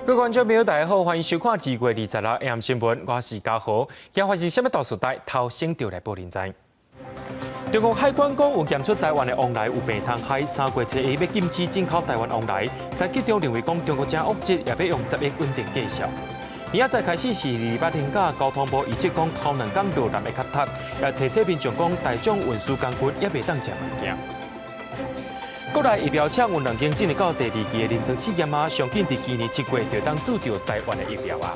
各位觀眾朋友，大家好，歡迎收看2月26 AM 新聞，我是嘉豪。今日發生啥物大事代，頭先就來報您知。中國海關講有檢出台灣的黃梨有病蟲害，3月初一欲禁止進口台灣黃梨。陳吉仲認為講中國誠惡質，也欲用10億穩定價數。明仔載開始是禮拜天假，交通部預測講頭兩工落南會較塞，也提醒民眾講大眾運輸工具猶袂當食物件。國內疫苗廠有兩間進入到第二期的臨床試驗啊，上緊佇今年7月就當注著台灣的疫苗啊。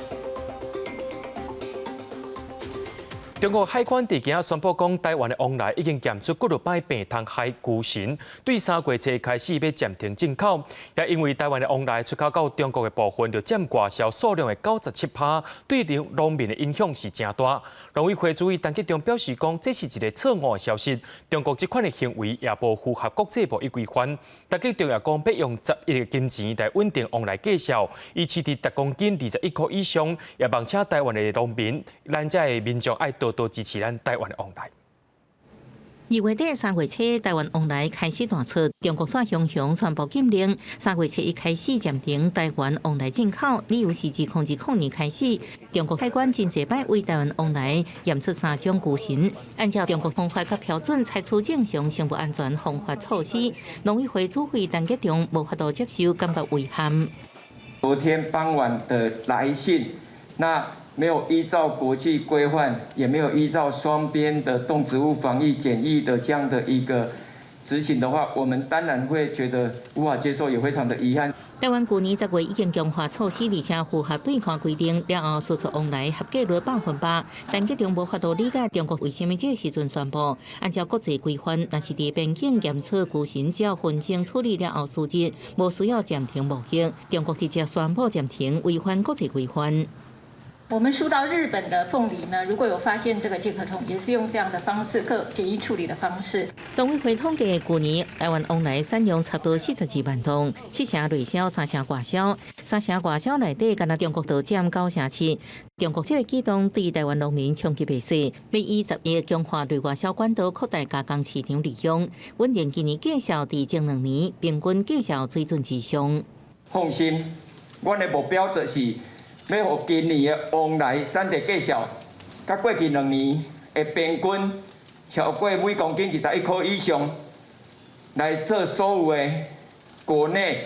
中國海關佇今仔宣布講，台灣的黃梨已經檢出幾落擺病蟲害蛆蟳，對3月初開始欲暫停進口。也因為台灣的黃梨出口到中國的部分，就佔外銷數量的97%，對農民的影響是誠大。農委會主委陳吉仲表示講，這是一個錯誤的消息，中國這款的行為也無符合國際貿易規範。陳吉仲也講，欲用十億的金錢來穩定黃梨價數，維持佇逐公斤21箍以上，也望請台灣的農民，咱遮的民眾愛多多支持咱台灣的黃梨。2月底3月初，台灣黃梨開始斷出，中國煞雄雄宣布禁令。3月初一開始暫停台灣黃梨進口，理由是自2020年開始，中國海關真濟擺對台灣黃梨驗出三種蛆蟳。按照中國方法佮標準，採取正常生物安全防範措施。農委會主委陳吉仲無法度接受，感覺遺憾。昨天傍晚的來信，那沒有依照國際規範，也沒有依照雙邊的動植物防疫檢疫的這樣的一個執行的話，我們當然會覺得無法接受，也非常的遺憾。台灣去年10月已經強化措施，而且符合對岸規定，了後輸出黃梨合計率100%。陳吉仲無法度理解中國為啥物這個時陣宣布，按照國際規範，若是佇邊境檢出蛆蟳，只要分裝處理了後輸入，無需要暫停貿易。中國直接宣布暫停，違反國際規範。我們輸到日本的鳳梨呢，如果有發現這個介殼蟲，也是用這樣的方式，個檢疫處理的方式。農委會統計，去年台灣黃梨產量差不多42萬噸，七成內銷，三成外銷。三成外銷內底，干焦中國就佔9成7。中國這個舉動對台灣農民衝擊袂細，欲以十億強化對外銷管道，擴大加工市場利用，穩定今年價數佇前兩年平均價數水準之上。放心，阮的目標就是。欲予今年的黃梨產地價數，佮過去兩年的平均超過每公斤21箍以上，來做所有的國內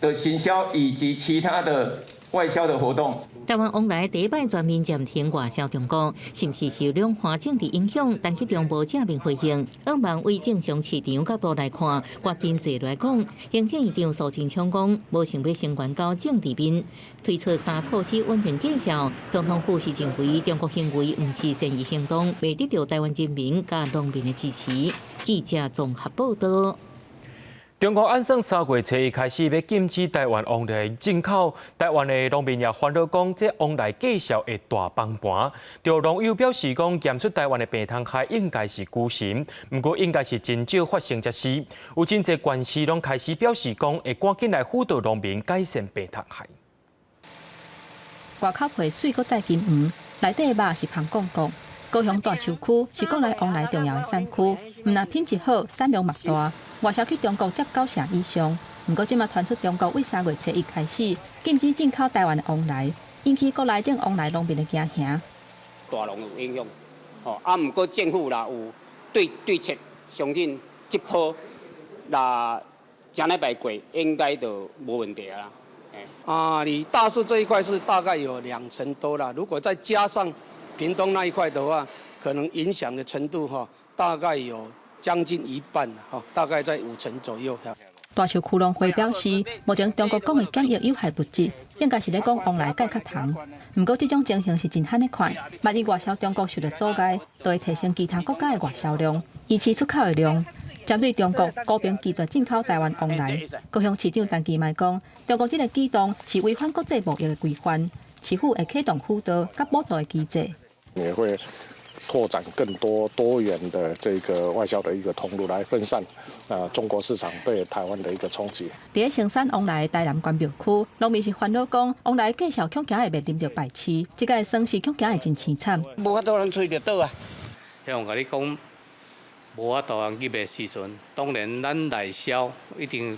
的行銷以及其他的外銷的活動。台灣黃梨第一擺全面暫停外銷中國，是毋是受兩岸政治影響？陳吉仲無正面回應。向望為正常市場角度來看，趕緊坐來講，行政院長蘇貞昌講，無想欲升懸到政治面，推出三措施穩定價數。總統府是認為中國行為毋是善意行動，袂得到台灣人民佮農民的支持。記者綜合報道。中國按算3月初一開始欲禁止台灣黃梨進口，台灣的農民也煩惱講，這黃梨價數會大崩盤。就農友表示講，檢出台灣的病蟲害應該是蛆蟳，毋過應該是真少發生這事。有真濟縣市攏開始表示講，會趕緊來輔導農民改善病蟲害。外口皮媠閣帶金黃，內底的肉是芳絳絳。高雄大樹區是國內黃梨重要的產區，毋但品質好，產量嘛大，外銷去中國佔九成以上。毋過這馬傳出中國對3月初一開始禁止進口台灣的黃梨，引起國內種黃梨農民的驚嚇。大農有影響，吼啊！毋過政府若有對對策，相信這波若誠禮拜過，應該就無問題啦。啊，你大樹這一塊是大概有兩成多啦，如果再加上屏東那一塊的話，可能影響的程度哈，大概有將近一半哈，大概在五成左右。大樹區農會表示，目前中國講的檢疫有害物質，應該是咧講黃梨介殼蟲。毋過這種情形是真罕咧看，萬一外銷中國受到阻礙，就會提升其他國家的外銷量，維持出口的量。針對中國公平拒絕進口台灣黃梨，高雄市長陳其邁講，中國這個舉動是違反國際貿易的規範，市府會啟動輔導佮補助的機制。也會拓展更多多元的這個外銷的一個通路，來分散啊中國市場對台灣的一個衝擊。佇咧生產黃梨的台南關廟區，農民是煩惱講，黃梨價數恐驚會面臨著敗市，這個損失恐驚會真淒慘。無法度人揣著倒啊！希望共你講，無法度人入的時陣，當然咱內銷一定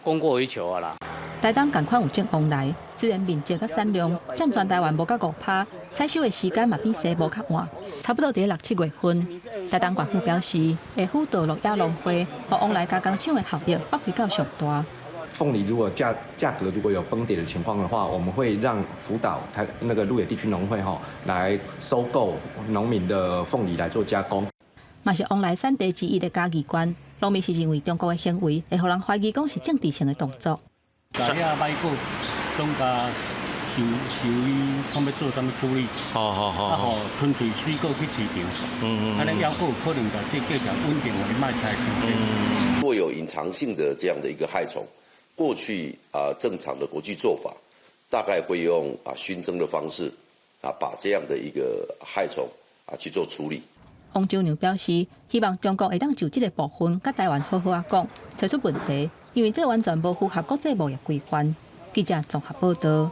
供過於求啊啦。台東仝款有種旺來，雖然面積佮產量佔全台灣無到5%，採收的時間嘛比西部較晚，差不多佇六七月份。台東縣府表示，會輔導鹿野農會，予旺來加工廠的效益發揮到上大。鳳梨如果價格如果有崩跌的情況的話，我們會讓輔導台那個鹿野地區農會吼來收購農民的鳳梨來做加工。嘛是旺來產地之一的嘉義縣，農民是認為中國的行為會予人懷疑講是政治性的動作。共遐買果，攏共收收伊，講欲做啥物處理？好好好。啊，予純粹水果去市場，按呢猶閣有可能共這價錢穩定，予伊莫開傷濟。若有隱藏性的這樣的一個害蟲，過去啊正常的國際做法，大概會用啊燻蒸的方式啊，把這樣的一個害蟲啊去做處理。王周娘表示，希望中國會當就這个部分，佮台灣好好仔講，揣出問題，因為這完全無符合國際貿易規範。記者綜合報道。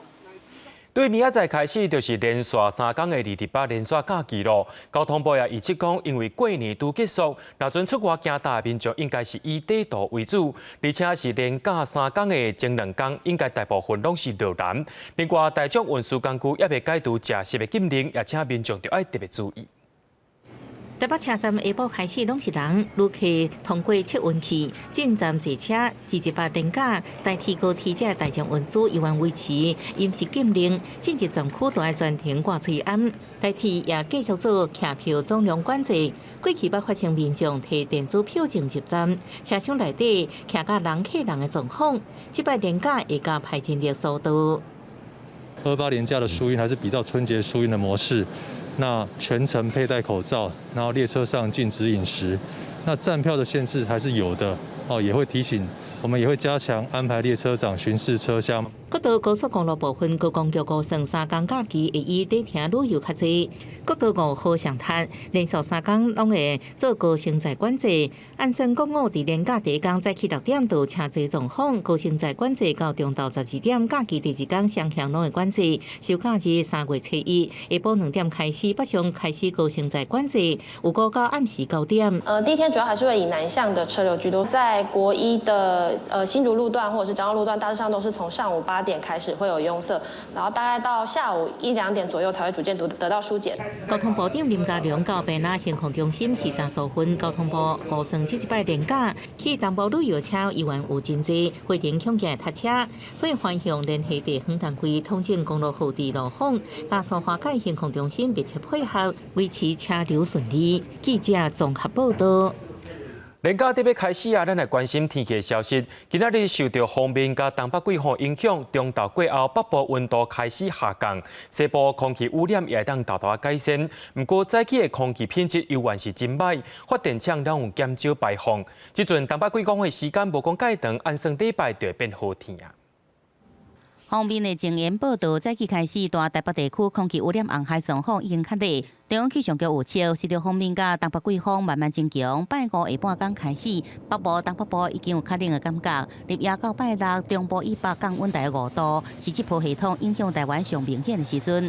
對明仔載開始就是連續3工的228連續假期囉。交通部也預測講，因為過年拄結束，若陣出外行搭的民眾應該是以短途為主，而且是連假三工的前兩工，應該大部分攏是落南。另外，大眾運輸工具猶未解除食肆的禁令，也請民眾著愛特別注意。台北車站下晡開始攏是人，旅客通過測溫器進站坐車。228連假，代替高鐵這大眾運輸猶原維持飲食禁令，進入全區都愛全程掛喙罨。台鐵也繼續做客票總量管制，過去捌發生民眾提電子票證入站，車廂內底徛甲人客人的狀況。這擺連假會加派人力疏導。 228連假的疏運還是比照春節疏運的模式。那全程佩戴口罩，然後列車上禁止飲食，那站票的限制還是有的哦，也會提醒我們也會加強安排列車長巡視車廂。國道高速公路部分觀光局估算三工假期會以短程旅遊較濟。國道5號上塔連續三工攏會做高升載管制。按算國五佇連假第一工早起6點就車濟狀況，高升載管制到中晝12點，假期第二工雙向攏會管制。收假日3月初一下晡2點開始北上開始高升載管制，有估到暗時9點。第一天主要還是會以南向的車流居多，在國一的新竹路段或者是彰化路段，大致上都是從上午8點開始會有擁塞，然後大概到下午一兩點左右才會逐漸得到疏解。交通部長林佳龍到平拉行控中心視察數分，交通部估算這一擺連假去東部旅遊車猶原有真濟，會影響起塞車，所以環向聯繫地方單位統整公路號誌路況，佮蘇花改行控中心密切配合，維持車流順利。記者綜合報道。連假欲開始啊，咱來關心天氣的消息。今仔日受著鋒面佮東北季風影響，中晝過後北部溫度開始下降，西部空氣污染也會當大大改善。毋過早起的空氣品質猶原是真䆀，發電廠攏有減少排放。這陣東北季風的時間無講蓋長，按算禮拜就會變好天啊。鋒面的前沿報道，早起開始，大台北地區空氣污染紅海狀況已經較熱。中央氣象局預測，隨著鋒面佮東北季風慢慢增強，拜五下半工開始，北部、東北部已經有較冷的感覺。入夜到拜六，中部以北降溫大約5度，是這波系統影響台灣上明顯的時陣。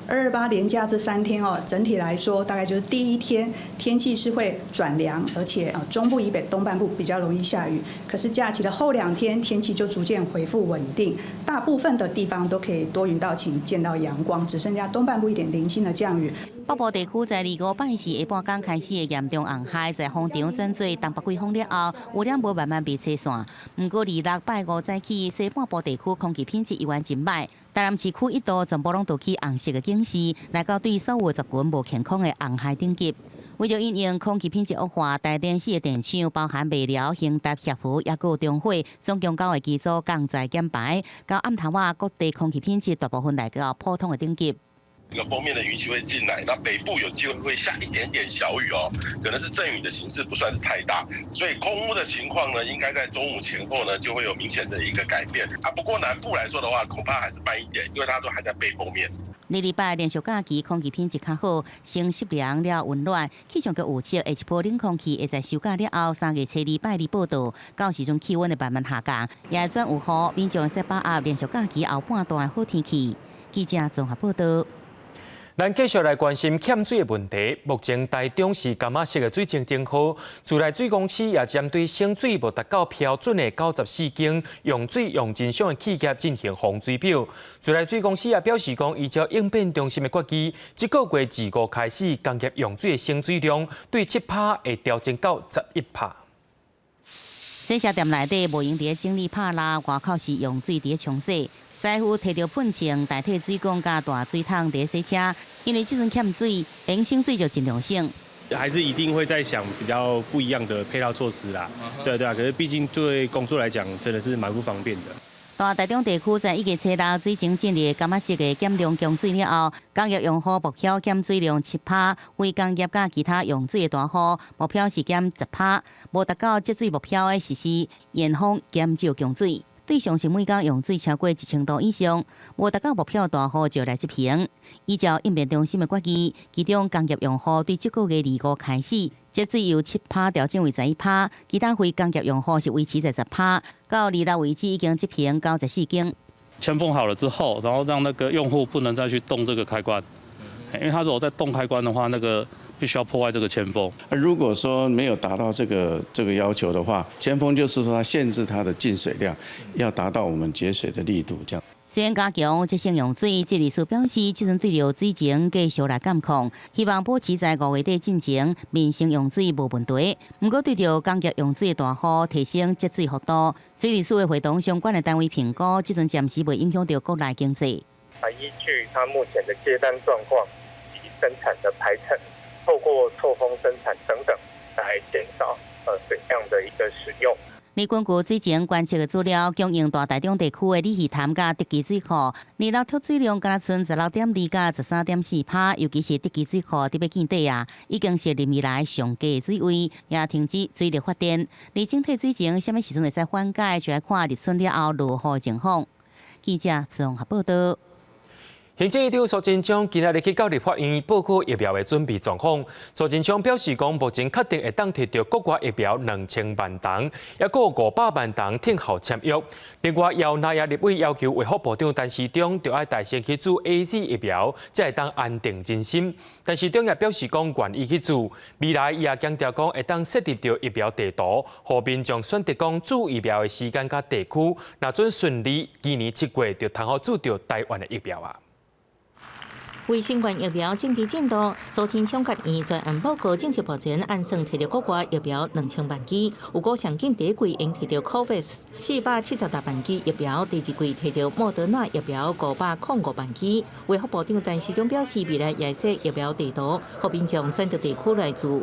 228連假這3天哦，整體來說大概就是第一天天氣是會轉涼，而且啊中部以北、東半部比較容易下雨。可是假期的後兩天天氣就逐漸恢復穩定，大部分的地方都可以多雲到晴，見到陽光，只剩下東半部一點零星的降雨。北部地區在二五拜四下半工開始的嚴重紅海，在風場轉做東北季風了後，污染無慢慢被吹散。毋過二六拜五早起，西半部地區空氣品質依然真䆀。台南市區一度全部攏都起紅色的警示，來到對所有族群無健康的紅海等級。為著因應空氣品質惡化，台電四个電廠包含麥寮、興達、協和，抑閣有中火，總共九个機組降載減排，到暗頭仔各地空氣品質大部分來到普通的等級。這個鋒面的雲氣會進來，那北部有機會會下一點點小雨哦，可能是陣雨的形式，不算是太大，所以空污的情況呢，應該在中午前後呢就會有明顯的一個改變啊。不過南部來說的話，恐怕還是慢一點，因為它都還在背風面。二二八連續假期空氣品質較好，先濕涼了溫暖。氣象局預測，下一波冷空氣會在收假了後，3月初二拜二報到，到時陣氣溫會慢慢下降，也會轉有雨，民眾會使把握連續假期後半段的好天氣。記者綜合報道。咱繼續來關心欠水的問題。目前台中市柑仔色的水情真好，自來水公司也針對省水無達到標準的94間用水用真少的企業進行封水表。自來水公司也表示講，依照應變中心的決議，這個月25開始，工業用水的省水量對7趴會調整到11趴。洗車店內底無閒佇咧整理拍蠟，外口是用水佇咧沖洗。師傅提著噴槍代替水管佮大水桶佇咧洗車，因為這陣欠水，用省水就盡量省。還是一定會再想比較不一樣的配套措施啦，對對啊，可是畢竟對工作來講，真的是蠻不方便的。大台中地區在一月初六水情進入柑仔色的減量供水了後，工業用戶目標減水量7趴，非工業佮其他用水的大戶目標是減10趴，無達到節水目標的實施延封減少供水。對象是每工用水超過1000度以上，無達到目標大戶就來執行。依照應變中心的決議，其中工業用戶對這個月25開始節水由7趴調整為11趴，其他非工業用戶是維持在10趴。到26為止已經執行94間。鉛封好了之後，然後讓那個用戶不能再去動這個開關，因為他如果再動開關的話，那個必須要破壞這個鉛封。如果說沒有達到這個要求的話，鉛封就是說它限制它的進水量，要達到我們節水的力度，這樣。雖然加強節省用水，這里數表示，這陣對著水情繼續來監控，希望保持在5月底進前民生用水無問題。毋過對著工業用水的大戶提升節水幅度，水利署會會同相關的單位評估，這陣暫時袂影響著國內經濟。來依據它目前的接單狀況及生產的排程，透過錯峰生產等等，來減少水量的一個使用。而根據水情觀測的資料，供應大台中地區的鯉魚潭佮竹崎水庫，二六蓄水量敢若賰16.2佮13.4趴，尤其是竹崎水庫佇欲見底啊，已經是歷年來上低的水位，也停止水力發電。而整體水情啥物時陣會使緩解，就愛看立春了後落雨情況。記者綜合報道。行政院長蘇貞昌今仔日去到立法院報告疫苗的準備狀況。蘇貞昌表示講，目前確定會當提著國外疫苗2000萬筒，抑閣有500萬筒等候簽約。另外，由南亞立委要求衛福部長陳時中，著愛帶先去注 AZ 疫苗，才會當安定人心。陳時中也表示講，願意去注。未來伊也強調講，會當設立著疫苗地圖，予民眾選擇講注疫苗的時間佮地區，若準順利，今年7月就通好注著台灣的疫苗啊。為新冠疫苗準備進度，蘇貞昌佮院專案報告證實，目前按算提著國外疫苗2000萬劑，有過上緊第一季應提著 COVAX 476萬劑疫苗，第二季提著莫德納疫苗505萬劑。衛福部長陳時中表示，未來也會設疫苗地圖，予民眾選擇地區來注。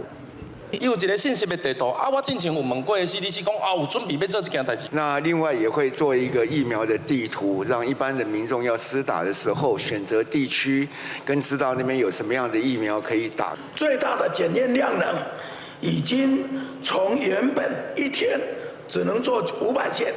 有一個信息的地圖啊！我之前有問過 CDC 講啊，有準備欲做這件代誌。那另外也會做一個疫苗的地圖，讓一般的民眾要施打的時候，選擇地區跟知道那邊有什麼樣的疫苗可以打。最大的檢驗量能已經從原本一天只能做500件，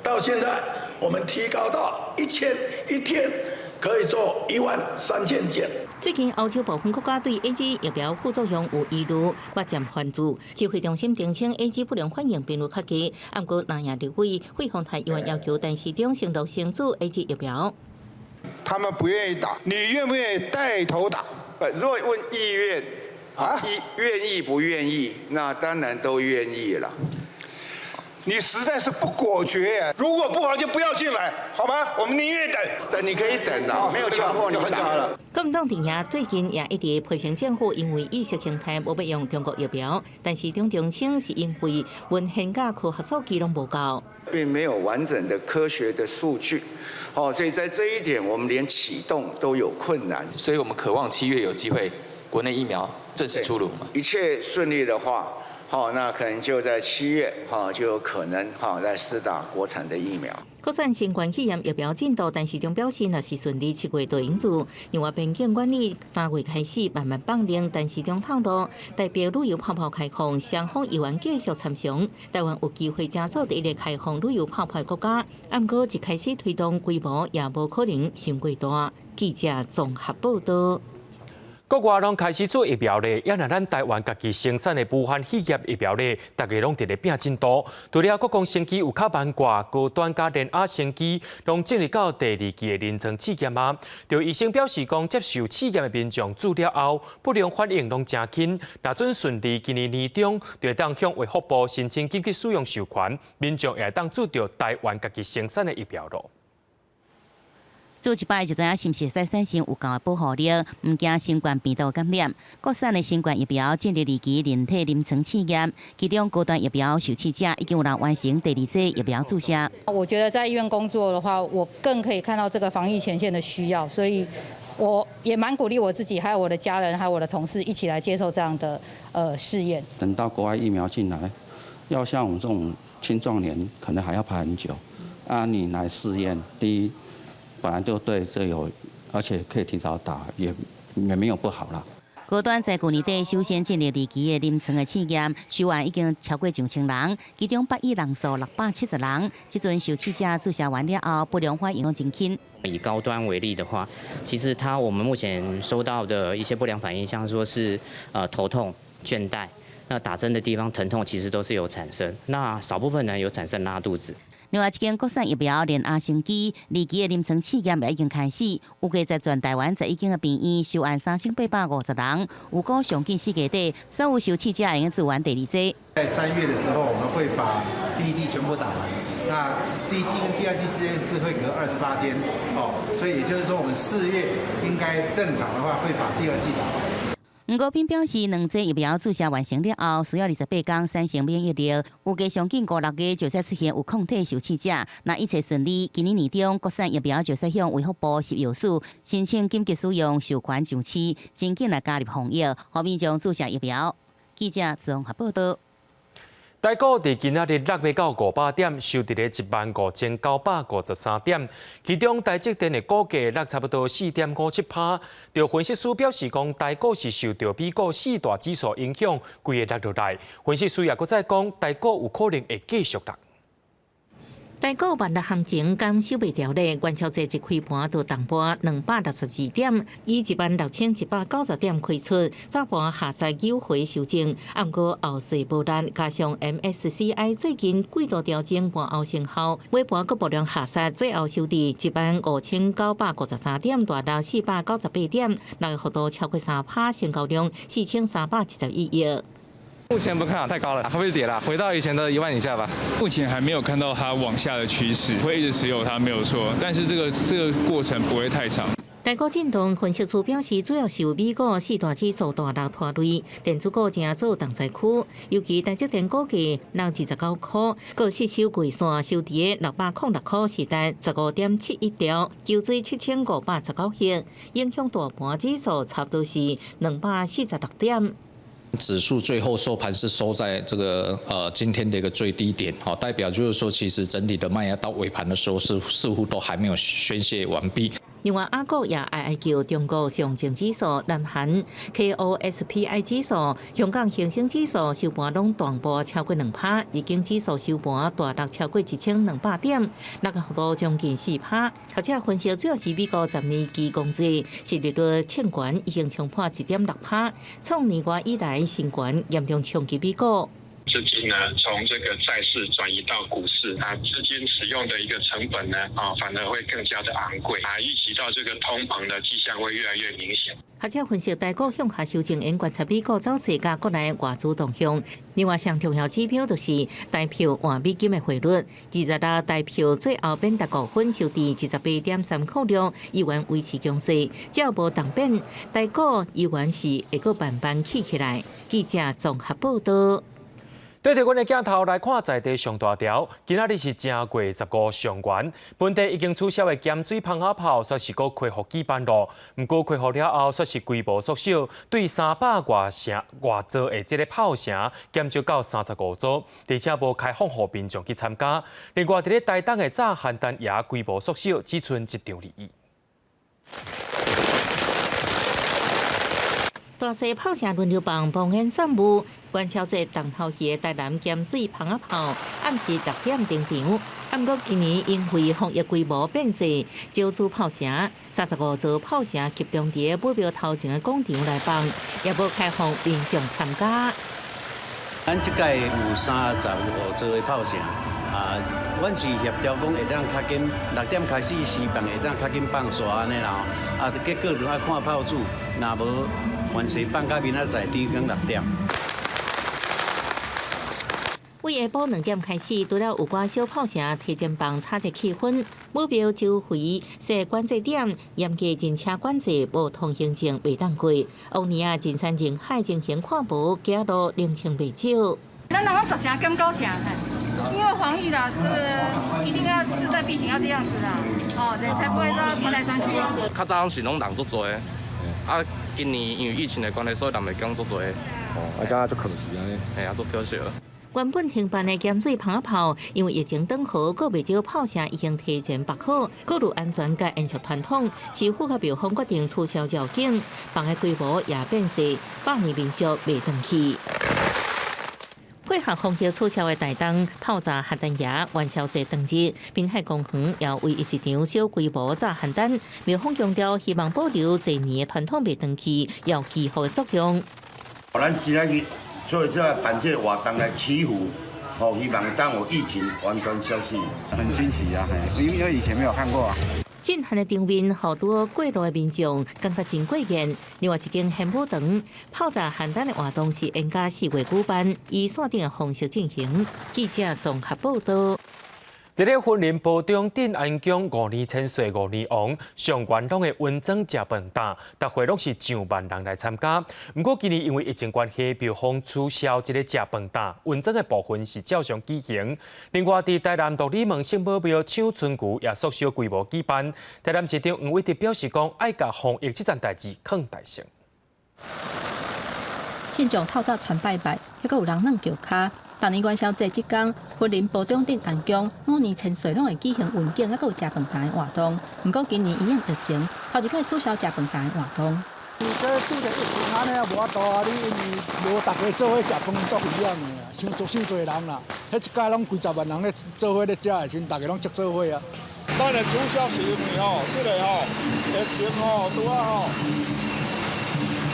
到現在我們提高到一天可以做1萬3000件。最近歐洲部分國家對 AZ 疫苗副作用有疑慮，嘛暫緩注。指揮中心澄清 AZ 不良反應頻率較低，毋過南亞立委費鴻泰議員要求陳時中承諾先注 AZ 疫苗。他們不願意打，你願不願意帶頭打？若問意願啊，意願意不願意？那當然都願意了。你實在是不果決，如果不好就不要進來，好嗎？我們寧願等。但你可以等啊，沒有強迫你打。國民黨陣營最近也一直批評政府，因為意識形態無欲用中國疫苗，陳時中澄清是因為文獻佮科學數據攏無夠，並沒有完整的科學的數據，哦，所以在這一點，我們連啟動都有困難。所以我們渴望7月有機會國內疫苗正式出爐嘛。一切順利的話。好，那可能就在7月，哈，就有可能哈，來施打國產的疫苗。擴散新冠肺炎疫苗進度，陳時中表示，若是順利，7月就用注。另外，邊境管理3月開始慢慢放寬，陳時中透露，台北旅遊泡泡開放，雙方議員繼續參詳，台灣有機會成做第一個開放旅遊泡泡的國家。毋過一開始推動規模也無可能傷過大。記者綜合報道。國外攏開始做疫苗咧，也若咱台灣家己生產的武漢肺炎疫苗咧，大家攏佇咧拼進度。除了國光生技有較慢掛，高端佮聯亞生技攏進入到第二期的臨床試驗啊。著醫生表示講，接受試驗的民眾注了後，不良反應攏誠輕。若準順利，今年年中就會當向衛福部申請緊急使用授權，民眾也會當注著台灣家己生產的疫苗囉。做一擺就知影是毋是會使產生有夠的保護力，毋驚新冠病毒感染。國產的新冠疫苗進入二期人體臨床試驗，其中高端疫苗受試者已經有人完成第二劑疫苗注射。我覺得在醫院工作的話，我更可以看到這個防疫前線的需要，所以我也蠻鼓勵我自己，還有我的家人，還有我的同事一起來接受這樣的試驗。等到國外疫苗進來，要像我們這種青壯年，可能還要排很久。啊，你來試驗，第一，本來就對這有，而且可以提早打，也沒有不好啦。高端在舊年底首先進入二期的臨床的試驗，受案已經超過上千人，其中八億人數670人。這陣受試者注射完了後，不良反應攏真輕。以高端為例的話，其實它我們目前收到的一些不良反應，像說是頭痛、倦怠，那打針的地方疼痛，其實都是有產生。那少部分人有產生拉肚子。另外一間國產疫苗聯亞生技二期的臨床試驗也已經開始，預計在全台灣11間的病院收案3850人，預估上緊4月底，所有受試者會用做完第二劑。在3月的時候，我們會把第一劑全部打完。那第一劑跟第二劑之間是會隔28天，哦，所以也就是說，我們4月應該正常的話會把第二劑打完。吳國斌表示，兩劑疫苗注射完成了後，需要28天產生免疫力，預計上緊5、6月就會出現有抗體受試者。若一切順利，今年年中國產疫苗就會向衛福部食藥署申請緊急使用授權上市，盡緊來加入防疫，予民眾注射疫苗。記者綜合報道。台股佇今仔日落欲到500點，收佇咧15,953點。其中台積電的股價落差不多4.57%。著分析師表示講，台股是受著美股四大指數影響，規个落落來。分析師也閣再講，台股有可能會繼續落。台股萬六行情敢守袂牢咧，元宵節一開盤就重盤262點，以16,190點開出，早盤下殺扭回修正，毋過後勢無力，加上 MSCI 最近季度調整盤後成效，尾盤閣無量下殺，最後收佇15,953點，大落498點，落幅度超過3%，成交量4371億。目前不看好，太高了，會不會跌啦？回到以前的1萬以下吧。目前還沒有看到它往下的趨勢，會一直持有它沒有錯，但是這個過程不會太長。台股震盪，分析師表示，主要受美股四大指數大落拖累，電子股成做重災區，尤其台積電股價落29塊，閣失守季線，收佇606塊，是達15.71兆，求水7519億，影響大盤指數差不多是246點。指數最後收盤是收在這個今天的一個最低點，好，代表就是說其實整體的賣壓到尾盤的時候是似乎都還沒有宣洩完畢。另外，亞股也哀哀叫，中國上證指數、南韓 KOSPI 指數、香港恆生指數收盤攏大跌超過2%，日經指數收盤大落超過1200點，落個幅度將近4%。學者分析，主要是美國10年期公債殖利率衝懸已經衝破1.6%，創年外以來新高，嚴重衝擊美股。資金呢，從這個債市轉移到股市，啊，資金使用的一個成本呢，啊，反而會更加的昂貴，啊，預期到這個通膨的跡象會越來越明顯。學者分析，台股向下修正，應觀察美股走勢佮國內外資動向。另外，上重要指標就是台票換美金的匯率。26台票最後變達五分，收佇28.3塊6，依然維持強勢。只要無動變，台股依然是會閣慢慢起起來。記者綜合報道。對著阮的鏡頭來看，在地上大條，今仔日是正月15上元，本地已經取消的鹹水蜂仔炮，煞是閣恢復舉辦囉。毋過恢復了後，煞是規模縮小，對300外城外座的這个炮城減少到35座，而且無開放予民眾去參加。另外，佇咧台東的炸鹹蛋也規模縮小，只賰一場而已。大細炮城輪流放，望煙散霧。元宵節重頭戲的台南鹹水蜂仔炮，暗時6點登場。毋過今年因為防疫規模變細，少組炮城，35座炮城集中佇武廟頭前的廣場來放，也無開放民眾參加。咱這屆有35座的炮城，啊，阮是協調講會當較緊6點開始試放，會當較緊放煞按呢啦吼。啊，結果就愛看炮主，若無完成放到明仔載天光6點。為下晡2點開始，除了有寡小炮城提前放，炒熱氣氛。武廟周圍設管制點，嚴格人車管制，無通行證袂當過。往年啊，人山人海，情形看無，走路冷清袂少。咱人講十成減九成，因為防疫啦，這個一定要勢在必行，要這樣子啦，哦，人才不會說傳來傳去哦。較早攏是攏人足濟，啊，今年因為疫情的關係，所以人袂敢足濟。哦，啊，感覺足可惜按呢。嘿啊，足可惜。原本停辦的鹹水蜂仔炮，因為疫情斷河，閣袂少炮城已經提前縛好，顧慮安全佮延續傳統，市府佮廟方決定取消繞境，放的規模也變細，百年民俗袂斷去。配合防疫取消的台東炮炸聖誕夜、元宵節當日，濱海公園也唯一一場小規模炸聖誕。廟方強調，希望保留濟年的傳統袂斷去，有祈福的作用。咱今仔日。所以這辦這個活動來祈福，吼，希望當有疫情完全消失。很驚喜啊，因為以前沒有看過啊。震撼的場面，予拄過路的民眾感覺真過癮。另外一間玄武堂炮炸聖誕的活動是延加4月舉辦，以線頂的方式進行。記者綜合報道。佇咧雲林埔中鎮安宮五年千歲五年王上元攏會雲莊食飯擔，逐歲攏是上萬人來參加。毋過今年因為疫情關係，廟方取消這個食飯擔，雲莊的部分是照常舉行。另外，佇台南獨立門聖母廟搶春牛也縮小規模舉辦。台南市長黃偉哲表示講，愛共防疫這層代誌囥大先。信眾透早傳拜拜，猶閣有人軟轎跤。逐年元宵節這工，雲林埔中鎮安宮五年千歲攏會舉行雲景，猶閣有食飯擔的活動。毋過今年因應疫情，頭一擺取消食飯擔的活動。這拄著疫情按呢也無法度啊！你因為無逐家做伙食飯足危險的啦，傷足傷濟人啦。彼一屆攏幾十萬人咧做伙咧食的時陣，逐家攏擠做伙啊。咱的取消是因為吼，這個吼疫情吼拄仔吼。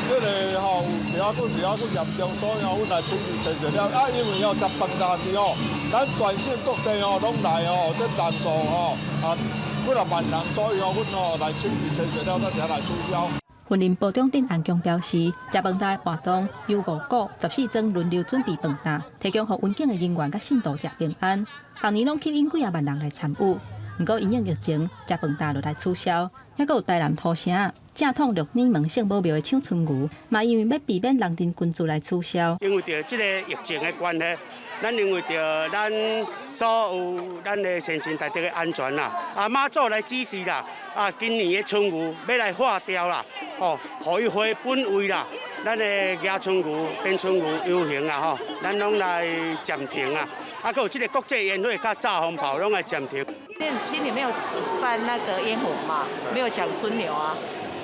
這個吼有時仔閣時仔閣嚴重，所以吼阮來處理清楚了。啊，因為吼食飯擔是吼，咱全省各地吼攏來吼，這人數吼啊幾若萬人，所以吼阮吼來清理清楚了，咱才來取消。雲林埔中鎮安宮表示，食飯擔活動由五股14莊輪流準備飯擔，提供予雲景的人員佮信徒食平安。逐年攏吸引幾仔萬人來參與。毋過因應疫情，食飯擔就來取消。猶閣有台南土城正統鹿耳門聖母廟的搶春牛，嘛因為欲避免人陣群聚來取消。因為著這个疫情的關係，咱認為著咱所有咱的先神大德的安全啦，啊媽祖來指示啦，啊今年的春牛欲來劃掉啦，哦，予伊回本位啦，咱的迎春牛、鞭春牛遊行啊吼，咱攏來暫停啊，啊，閣有這个國際煙火佮炸風炮攏來暫停。今年沒有主辦那個煙火嘛，沒有搶春牛啊，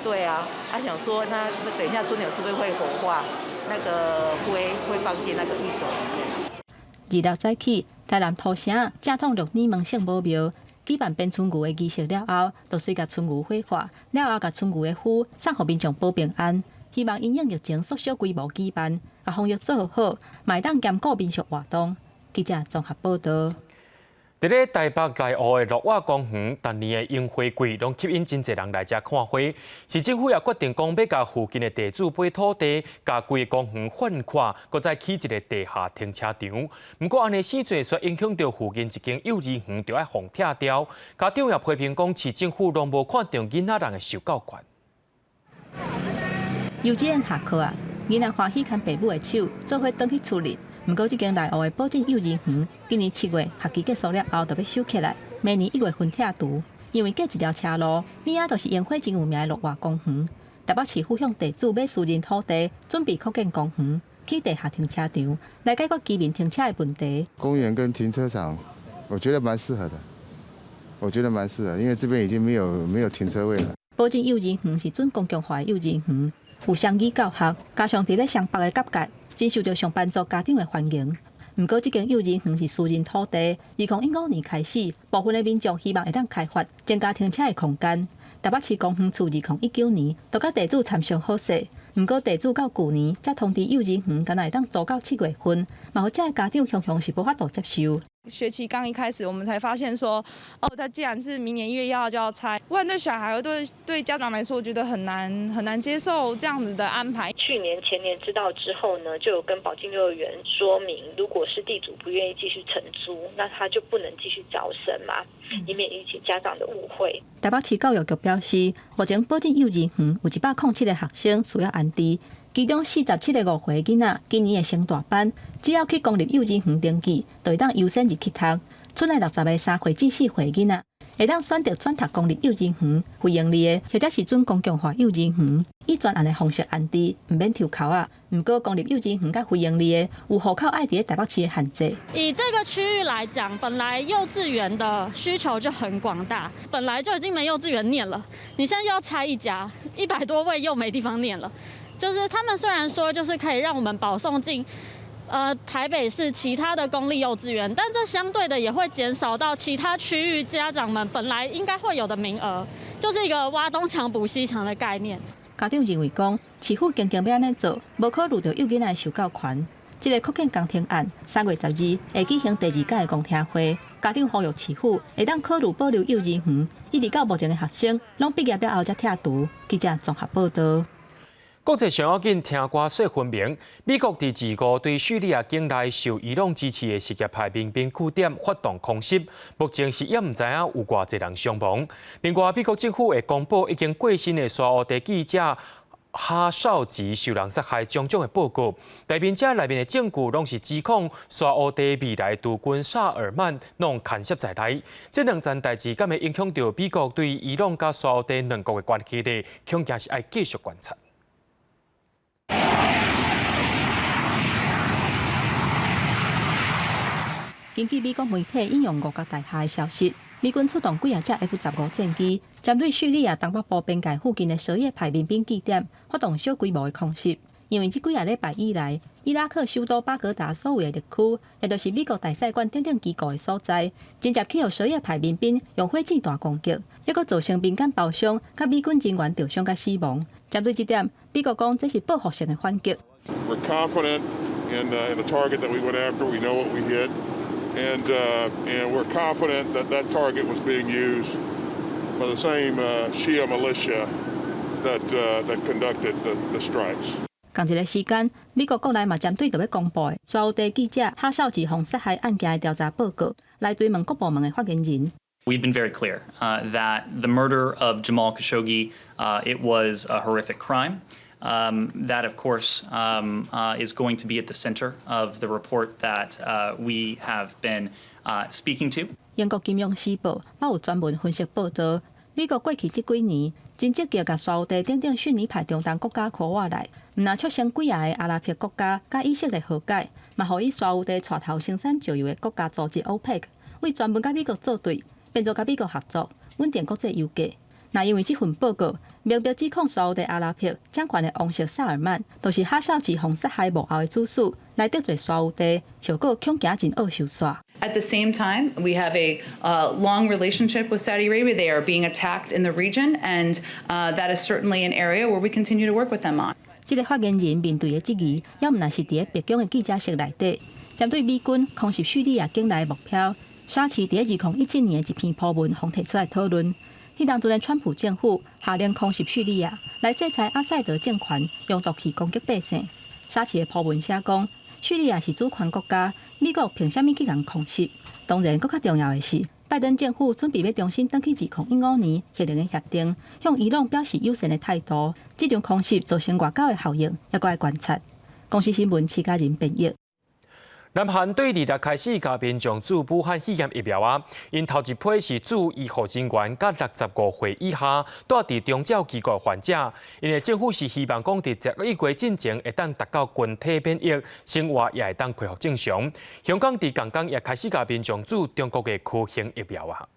對啊，啊想說那等一下春牛是不是會火化，那個灰會放進那個御守裡面。26早起，台南土城正統鹿耳門聖母廟舉辦鞭春牛的儀式了後，就隨共春牛火化，了後共春牛的灰送予民眾保平安，希望因應疫情縮小規模舉辦，共防疫做好，嘛會當兼顧民俗活動。記者綜合報道。佇咧台北內湖的鹿仔公園，逐年的櫻花季攏吸引真濟人來遮看花。市政府也決定講，欲共附近的地主買土地，共規个公園換闊，閣再起一个地下停車場。毋過按呢生做，煞影響著附近一間幼兒園，著愛予拆掉。家長也批評講，市政府攏無看重囡仔人的受教權。幼稚園下課啊，囡仔歡喜牽爸母的手，做伙轉去厝裡。毋過，這間內湖的寶進幼兒園，今年7月學期結束了後，就欲收起來。明年1月份拆除，因為隔一條車路，邊仔就是櫻花真有名的鹿仔公園。台北市府向地主買私人土地，準備擴建公園，起地下停車場，來解決居民停車的問題。公園跟停車場，我覺得蠻適合的。我覺得蠻適合，因為這邊已經沒有停車位了。寶進幼兒園是準公共化的幼兒園，有雙語教學，加上佇咧雙北的甲界。真受著上班族家長的歡迎。毋過，這間幼兒園是私人土地。2015年開始，部分的民眾希望會當開發，增加停車的空間。台北市公園處2019年就佮地主參詳好勢，毋過地主到舊年才通知幼兒園，干焦會當租到7月份，嘛予遮的家長常常是無法度接受。學期剛一開始，我們才發現說，哦，他既然是明年1月1號就要拆，不管對小孩，對家長來說，我覺得很難很難接受這樣子的安排。去年前年知道之後呢，就有跟寶進幼兒園說明，如果是地主不願意繼續承租，那他就不能繼續招生嘛，以免引起家長的誤會。台北市教育局表示，目前寶進幼兒園有107個學生需要安置。其中47個5歲囡仔，今年會升大班，只要去公立幼兒園登記，就會當優先入去讀。賰內60個3歲至4歲囡仔，會當選擇轉讀公立幼兒園、非營利的，或者是準公共化幼兒園，以專案的方式安置，毋免抽籤仔。毋過公立幼兒園佮非營利的有戶口愛佇咧台北市的限制。以這個區域來講，本來幼稚園的需求就很廣大，本來就已經沒幼稚園念了，你現在又要拆一家，100多位又沒地方念了。就是他們雖然說就是可以讓我們保送進，台北市其他的公立幼稚園，但這相對的也會減少到其他區域家長們本來應該會有的名額，就是一個挖東牆補西牆的概念。家長認為講，市府堅強欲按呢做，無考慮著幼囡仔的受教權。這个擴建工程案3月12會舉行第二屆的公聽會，家長呼籲市府會當考慮保留幼兒園，一直到目前的學生攏畢業了後才拆除。記者綜合報道。國際上要緊，聽歌說分明。美國佇2號對敘利亞境內受伊朗支持的什葉派民兵據點發動空襲，目前是猶毋知影有偌濟人傷亡。另外，美國政府會公布已經過身的沙烏地記者哈紹吉受人殺害種種的報告，內面這內面的證據攏是指控沙烏地未來儲君薩爾曼攏牽涉在內。這兩件代誌敢會影響著美國對伊朗佮沙烏地兩國的關係呢？恐驚是愛繼續觀察。根據美國媒體引用五角大廈的消息，美軍出動幾仔隻 F-15戰機，針對敘利亞東北部邊界附近的什葉派民兵據點，發動小規模的空襲。因為這幾仔禮拜以來，伊拉克首都巴格達所有的綠區，也就是美國大使館等等機構的所在，真濟去予什葉派民兵用火箭彈攻擊，猶閣造成民間包傷，佮美軍人員著傷佮死亡。針對這點，美國講這是報復性的反擊。 We're confident in the target that we went after. We know what we hit, and we're confident that that target was being used by the same Shia militia that conducted the strikes. 仝一个時間，美國國內嘛針對著欲公布的沙烏地記者哈紹吉予殺害案件的調查報告，來追問各部門的發言人。 We've been very clear that the murder of Jamal Khashoggi, it was a horrific crime. That, of course, is going to be at the center of the report that we have been speaking to. 英國金融時報嘛有專門分析報導，美國過去這幾年真積極共沙烏地等等遜尼派中東國家箍倚來，毋但促成幾仔个阿拉伯國家佮以色列和解，嘛予以沙烏地帶頭生產石油的國家組織 OPEC，為專門佮美國作對，變做佮美國合作，穩定國際油價。那因為這份報告明白指控沙烏地阿拉伯掌權的王室薩爾曼，就是哈紹吉予殺害幕後的主使，來得罪沙烏地，後果恐驚真惡受煞。 At the same time, we have a long relationship with Saudi Arabia. They are being attacked in the region, and that is certainly an area where we continue to work with them on. 這个發言人面對的質疑，猶毋但是佇咧白宮的記者室內底，針對美軍空襲敘利亞境內目標，沙奇佇咧2017年的一篇鋪文，予提出來討論。彼當陣的川普政府下令空襲敘利亞，來制裁阿薩德政權，用毒氣攻擊百姓。沙奇的鋪文寫講，敘利亞是主權國家，美國憑啥物去共空襲？當然，閣較重要的是，拜登政府準備欲重新轉去2015年核能的協定，向伊朗表示友善的態度。這場空襲造成外交的效應，猶閣愛觀察。公視新聞，徐嘉仁編譯。南韓對2日開始共民眾注武漢肺炎疫苗啊，𪜶頭一批是注醫護人員佮65歲以下蹛佇長照機構患者。𪜶的政府是希望講佇11月進前會當達到群體免疫，生活也會當恢復正常。香港佇仝工也開始共民眾注中國的科興疫苗啊。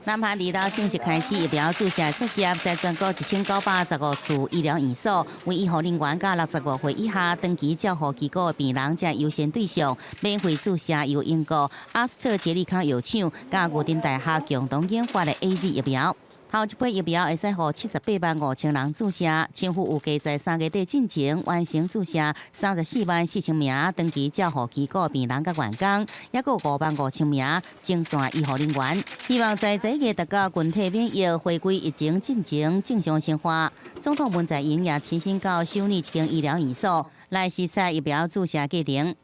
南韓26正式開始疫苗注射作業，在全國1915處醫療院所，為醫護人員佮65歲以下長期照護機構的病人才優先對象，免費注射由英國阿斯特捷利康藥廠佮牛津大學共同研發的 AZ 疫苗。頭一批疫苗會使予78萬5千人注射，政府預計在3月底進前完成注射34萬4千名長期照護機構病人佮員工，抑閣5萬5千名前線醫護人員。希望在11月達到群體免疫，回歸疫情進前正常生活。總統文在寅也親身到首爾一間醫療院所來視察疫苗注射過程。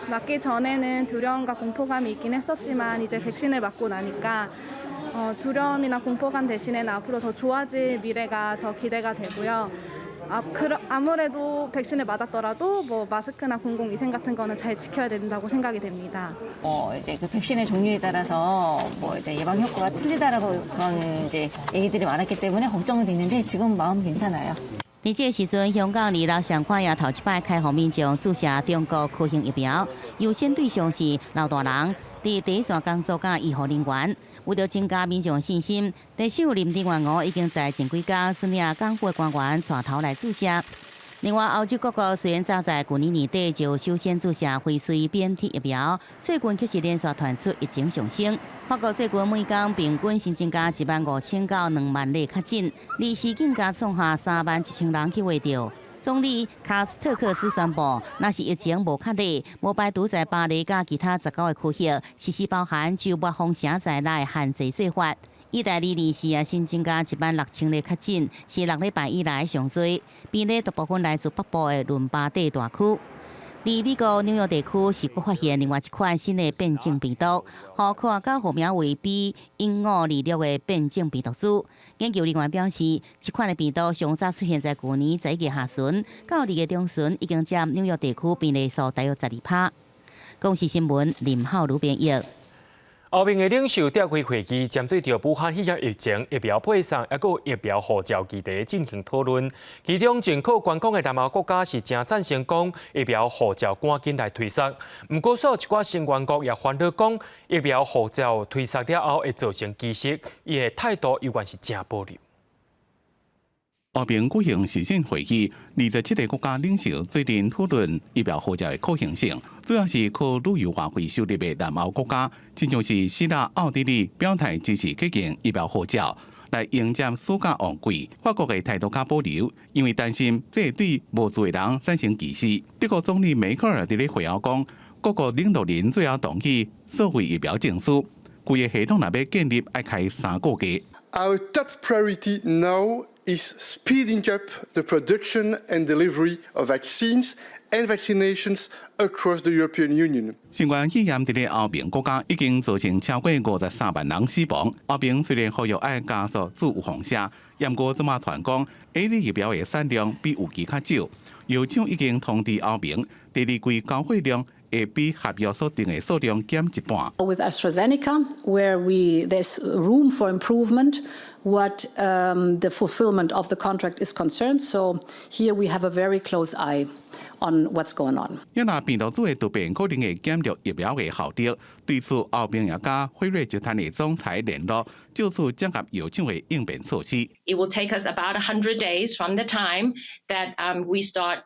맞기 전에는 두려움과 공포감이 있긴 했었지만 이제 백신을 맞고 나니까 두려움이나 공포감 대신에는 앞으로 더 좋아질 미래가 더 기대가 되고요. 아무래도 백신을 맞았더라도 뭐 마스크나 공공위생 같은 거는 잘 지켜야 된다고 생각이 됩니다. 이제 그 백신의 종류에 따라서 뭐 이제 예방 효과가 틀리다라고 그런 이제 얘기들이 많았기 때문에 걱정은 됐는데 지금 마음 괜찮아요. 佇這个時陣，香港26上款也頭一擺開放民眾注射中國科興疫苗，優先對象是老大人、佇第一線工作佮醫護人員。為著增加民眾信心，特首林鄭月娥已經在前幾工率領港府官員帶頭來注射。另外，歐洲各國雖然早在舊年年底就首先注射輝瑞 BNT 疫苗，最近卻是連續傳出疫情上升。法國最近每工平均新增加1萬5千到2萬例確診，而時更加創下3萬1千人去穢著。總理卡斯特克斯宣布，若是疫情無確立，無排除在巴黎佮其他19個區域實施包含週末封城在內限制做法。意大利二四也新增加1萬6千例確診，是6禮拜以來上濟。病例大部分來自北部的倫巴第大區。而美國紐約地區是閣發現另外一款新的變種病毒，予科學家號名為 B.1526的變種病毒株。研究人員表示，這款的病毒上早出現在舊年11月下旬，到2月中旬已經佔紐約地區病例數大約12%。公視新聞林浩如編譯。歐盟的領袖召開會議，針對著武漢肺炎疫情、疫苗配送，抑閣疫苗護照議題進行討論。其中，真靠觀光的南歐國家是誠贊成講疫苗護照趕緊來推捒。毋過，煞有一寡成員國也煩惱講疫苗護照推捒了後會造成歧視，𪜶的態度猶原是誠保留。歐盟舉行視訊會議，27個國家領袖做陣討論疫苗護照的可行性，主要是靠旅遊外匯收入的南歐國家，親像是希臘、奧地利表態支持啟動疫苗護照，來迎接暑假旺季。法國的態度較保留，因為擔心這會對無注的人產生歧視。德國總理梅克爾佇咧會後講，各國領導人最後同意數位疫苗證書，規个系統若欲建立，愛開3個月。 Our top priority now is speeding up the production and delivery of vaccines and vaccinations across the European Union. 新冠肺炎佇咧歐盟國家已經造成超過53萬人死亡。歐盟雖然呼籲愛加速做預防射，毋過這馬傳講，AZ 疫苗的產量比預期較少，藥廠已經通知歐盟，第二季交貨量會比合約所定的數量減一半。 With AstraZeneca, where there's room for improvement, what the fulfillment of the contract is concerned. So here we have a very close eye on what's going on. 若是病毒株的突變可能會減弱疫苗的效力，對此歐盟也佮輝瑞集團的總裁聯絡，就此整合藥廠的應變措施。 It will take us about 100 days from the time that we start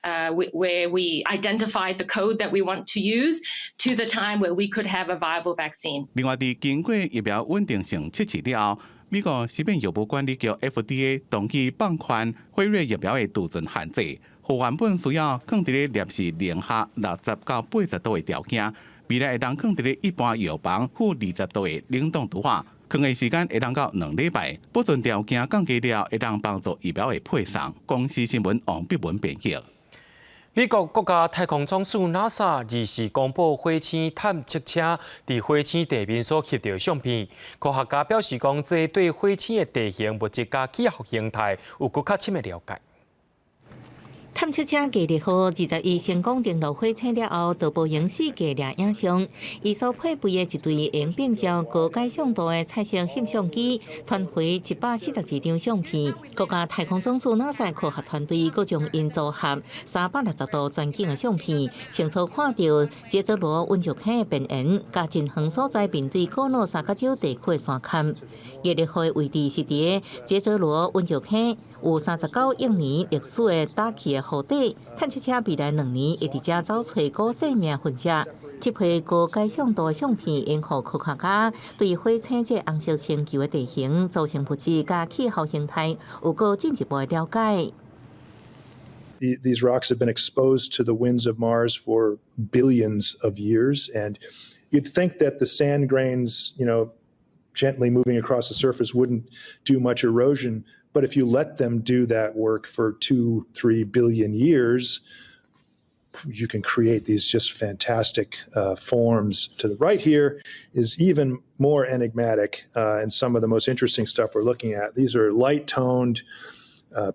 where we identified the code that we want to use to the time where we could have a viable vaccine. 另外，佇經過疫苗穩定性測試了後，美國食品藥物管理局 FDA 同意放寬輝瑞疫苗的儲存限制，予原本需要囥佇咧攝氏零下60到80度的條件，未來會當囥佇咧一般藥房-20度的冷凍櫥仔，囥的時間會當到2禮拜，保存條件降低了，會當幫助疫苗的配送。公視新聞王碧文編譯。美國國家太空總署 NASA 24公布火星探測車佇火星地面所翕著的相片。科學家表示講，這對火星的地形、物質佮氣候形態有閣較深的了解。探測車毅力號21成功登陸火星了後，就播影四界掠影像。伊所配備的一對會變焦高解像度的彩色翕相機，傳回142張相片。國家太空總署 NASA 科學團隊閣將𪜶組合360度全景的相片，清楚看著傑澤羅溫石坑的邊緣，佮真遠所在面對古老三角洲地區的山崁。毅力號的位置是佇傑澤羅溫石坑有39億年歷史的大氣的湖底。探測車未來2年會佇遮走揣古生命痕跡。這批高解像度的相片，會予科學家對火星這紅色星球的地形、組成物質佮氣候形態有閣進一步的了解。 These rocks have been exposed to the winds of Mars for billions of years, and you'd think that the sand grains gently moving across the surface wouldn't do much erosion. But if you let them do that work for 2, 3 billion years, you can create these just fantastic forms. To the right here is even more enigmatic and some of the most interesting stuff we're looking at. These are light toned,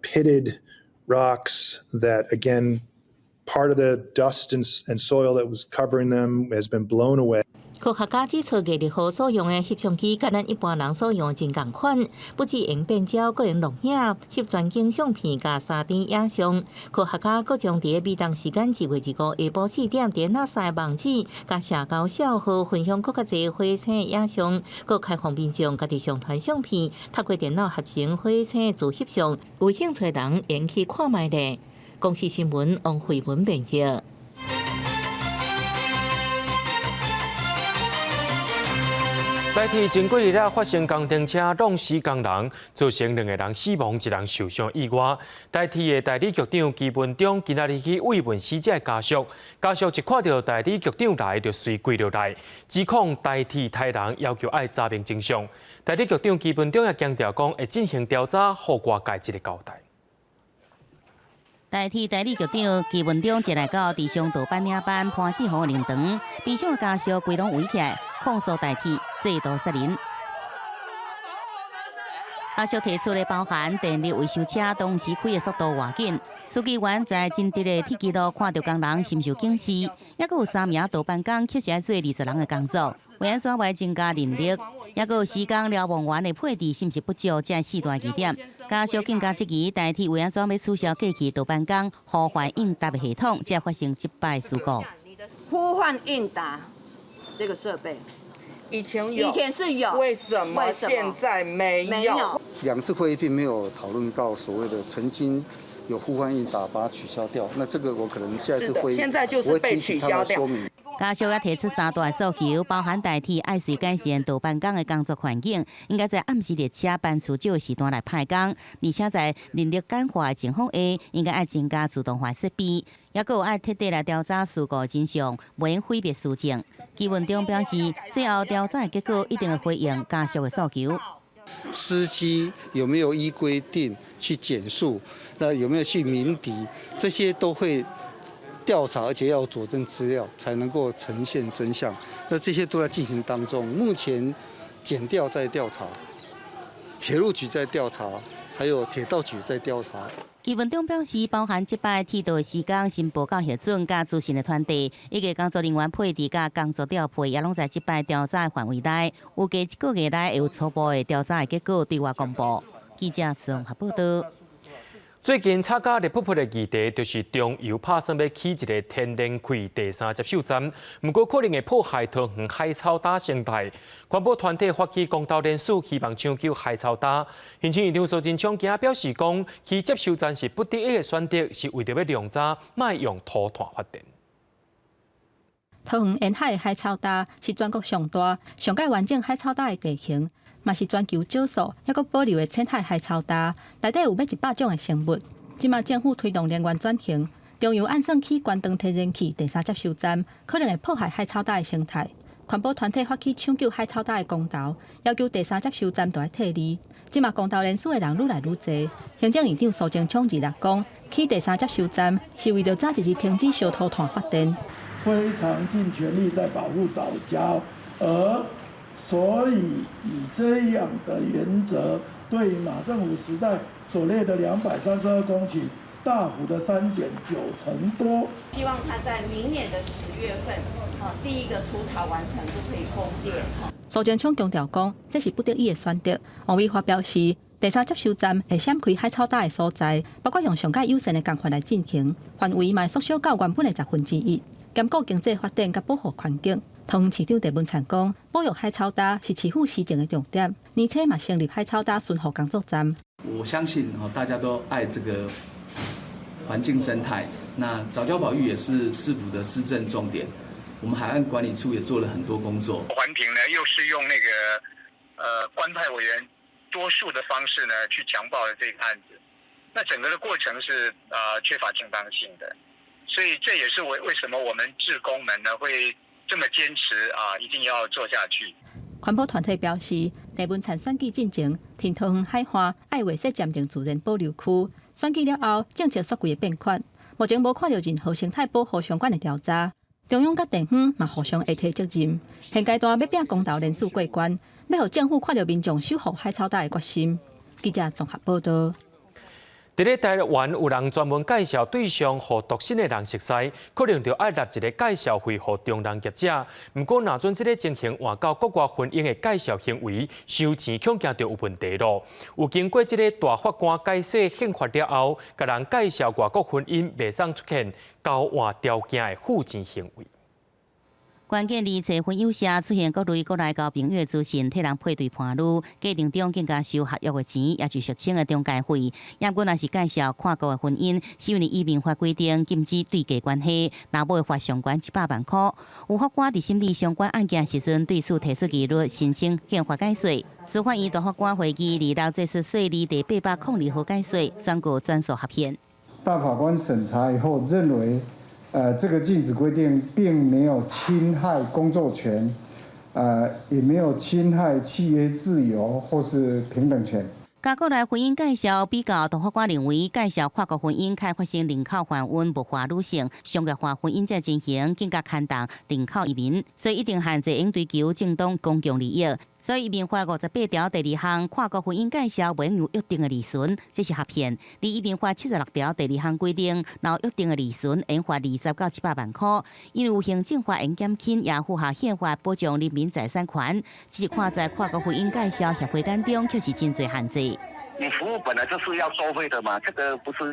pitted rocks that, again, part of the dust and soil that was covering them has been blown away. 科學家指出，毅力號所用的翕相機，佮咱一般人所用的真仝款，不只會變焦，閣會錄影、翕全景相片佮3D 影像。科學家閣將佇美東時間2月25下晡4點，佇 NASA 網址佮社交帳號分享閣較濟火星的影像，閣開放民眾家己上傳相片，透過電腦合成火星的自翕相，有興趣的人會去看覓咧。公視新聞王慧文編譯。台鐵前幾日仔發生工程車挵死工人，造成兩個人死亡，一人受傷意外。台鐵的代理局長祁文忠今仔日去慰問死者的家屬，家屬一看著代理局長來，就隨跪落來，指控台鐵刣人，要求愛查明真相。代理局長祁文忠也強調講，會進行調查，予外界一個交代。台鐵代理局長祁文忠前來到池上道班領班潘志豪靈堂，悲傷的家屬規攏圍起來控訴台鐵制度殺人。家屬提出的包含電力維修車當時開的速度偌緊，書記員在真直的鐵支路看著工人深受警示，抑閣有三名道班工確實愛做20人的工作，為按怎會增加人力，抑閣有施工瞭望員的配置是毋是不足？這四大疑點，家屬更加質疑台鐵為按怎欲取消過去道班工呼喚應答的系統，才發生這擺事故。呼喚應答這個設備。以前有，以前是有，為什麼現在沒有？兩次會議並沒有討論到所謂的曾經有呼喚應答把它取消掉，那這個我可能下一次會議現在就是被取消掉。家屬也提出三大訴求，包含台鐵愛隨改善道班工的工作環境，應該在暗時列車班次少的時段來派工，而且在人力簡化的情況下，應該愛增加自動化設備，抑閣有愛徹底來調查事故真相，袂用毀滅事證。祁文忠表示，最後調查的結果一定會回應家屬的訴求。司機有沒有依規定去減速？那有沒有去鳴笛？這些都會調查，而且要佐證資料，才能夠呈現真相。那這些都在進行當中。目前檢調在調查，鐵路局在調查，還有鐵道局在調查。祁文忠表示，包含這擺鐵道施工申報到核准、佮資訊的傳遞，以及工作人員配置佮工作調配，也攏在這擺調查的範圍內。預計這個月內會有初步的調查的結果對外公布。記者綜合報道。最近炒甲熱噗噗的議題，就是中油拍算欲起一个天然氣第三接收站，毋過可能會破壞桃園海草礁生態。環保團體發起公投連署，希望搶救海草礁。行政院長蘇貞昌今仔表示講，起接收站是不得已的選擇，是為著欲量早，莫用塗炭發電。桃園沿海的海草礁是全國上大、上蓋完整海草礁的地形。嘛是全球少數猶閣保留的淺海海草礁，內底有欲100種的生物。這馬政府推動能源轉型，中油按算起關長天然氣第三接收站，可能會破壞海草礁的生態。環保團體發起搶救海草礁的公投，要求第三接收站著愛退離。這馬公投連署的人愈來愈濟。行政院長蘇貞昌二六講，起第三接收站是為著早一日停止燒塗炭發電。非常盡全力在保護藻礁，而所以以這樣的原則，對馬政府時代所列的232公頃，大幅的刪減9成多。希望它在明年的10月份，好，第一個除草完成就可以供電。蘇貞昌強調講，這是不得已的選擇。王美花表示，第三接收站會閃開海草礁的所在，包括用上蓋友善的工法來進行，範圍嘛會縮小到原本的1/10，兼顧經濟發展佮保護環境。桃園市長鄭文燦講，保育海草礁是市府施政的重點，年初嘛成立海草礁巡護工作站。我相信大家都愛這個環境生態，那藻礁保育也是市府的施政重點。我們海岸管理處也做了很多工作。環評呢，又是用那個官派委員多數的方式呢，去強暴了這個案子。那整個的過程是缺乏正當性的，所以這也是為什麼我們志工們呢會這麼堅持啊，一定要做下去。環保團體表示，鄭文燦選舉進前，提桃園海岸愛劃設暫定自然保留區，選舉了後，政策煞規个變款，目前無看著任何生態保護相關的調查。中央佮地方嘛互相會提責任，現階段欲拚公投連署過關，欲予政府看著民眾守護海草礁的決心。記者綜合報導。佇咧台灣有人專門介紹對象予獨身的人熟似，可能就愛納一个介紹費予中人業者。毋過，若準這个情形換到國外婚姻的介紹行為，收錢恐驚就有問題囉。有經過這个大法官解釋憲法了後，共人介紹外國婚姻袂當出現交換條件的付錢行為。關鍵字找婚友社出現各類國內交朋友的資訊，替人配對伴侶，過程中更加收合約的錢，也就俗稱的中介費。猶閣若是介紹跨國的婚姻，是因為移民法規定禁止對價關係，若無會罰上懸100萬箍。有法官佇審理相關案件時陣，對此提出疑慮，申請憲法解釋。司法院大法官會議二六做出釋字第802號解釋，宣告轉訴合憲。大法官審查以後認為，這個禁止規定並沒有侵害工作權，也沒有侵害契約自由或是平等權。佮國內婚姻介紹比較，大法官認為介紹跨國婚姻較發生人口販運、物化女性、商業化婚姻這情形，更加牽動人口移民，所以一定限制應追求正當公共利益。所以移民法58條第二項跨國婚姻介紹袂有約定的利潤，這是合憲。而移民法76條第二項規定，若有約定的利潤，應罰20到700萬箍。因為有行政法應減輕，也符合憲法保障人民財產權。只是看在跨國婚姻介紹協會當中，卻是真濟限制。你服務本來就是要收費的嘛，這個不是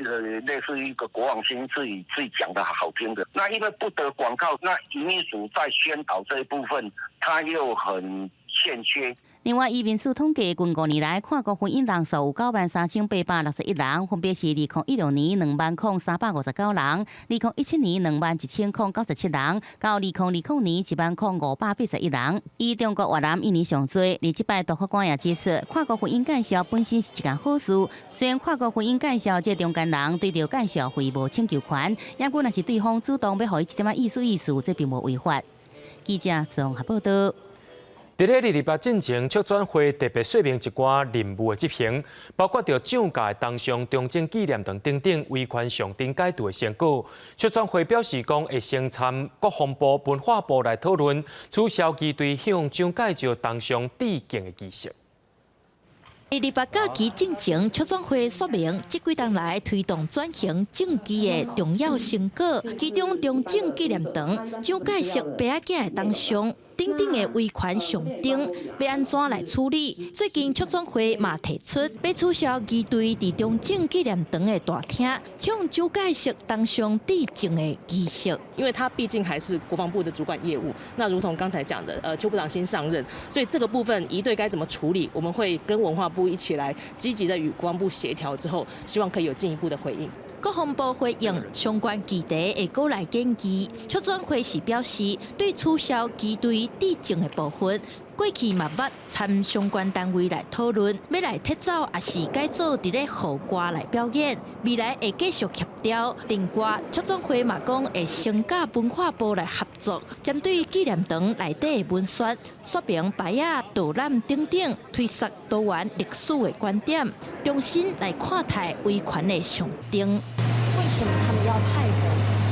類似一個國王心自己講的好聽的。那因為不得廣告，那移民署在宣導這一部分，他又很欠缺。另外，移民署統計，近5年來跨國婚姻人數有93,861人，分別是2016年20,359人，2017年21,097人，到2020年10,581人。以中國、越南、印尼上濟。而這擺大法官也指出，跨國婚姻介紹本身是一件好事。雖然跨國婚姻介紹這中間人對著介紹費無請求權，猶閣若是對方主動欲予伊一點仔意思意思，這並無違法。記者綜合報導。佇咧二二八進前，促轉會特別說明一寡任務的執行，包括著漲價的東商中正紀念堂等等維權上頂解除的成果。促轉會表示講，會先參國防部、文化部來討論取消儀隊向蔣介石銅像致敬的儀式。二二八假期進前，促轉會說明這幾冬來推動轉型正義的重要成果，其中中正紀念堂蔣介石爸仔囝的銅像等等的維權象徵，欲按怎來處理？最近促轉會嘛提出，欲取消儀隊佇中正紀念堂的大廳向蔣介石銅像致敬的儀式。因為他畢竟還是國防部的主管業務，那如同剛才講的，邱部長新上任，所以這個部分儀隊該怎麼處理，我們會跟文化部一起來積極的與國防部協調之後，希望可以有進一步的回應。國防部回應相關議題會閣來研議，促轉會時表示，對取消儀隊致敬的部分，過去嘛捌參相關單位來討論，欲來撤走，抑是改做佇咧戶外來表演，未來會繼續協調。另外，促轉會嘛講會先佮文化部來合作，針對紀念堂內底的文宣、說明牌仔、導覽等等，推捒多元歷史的觀點，重新來看待維權的象徵。為什麼他們要派人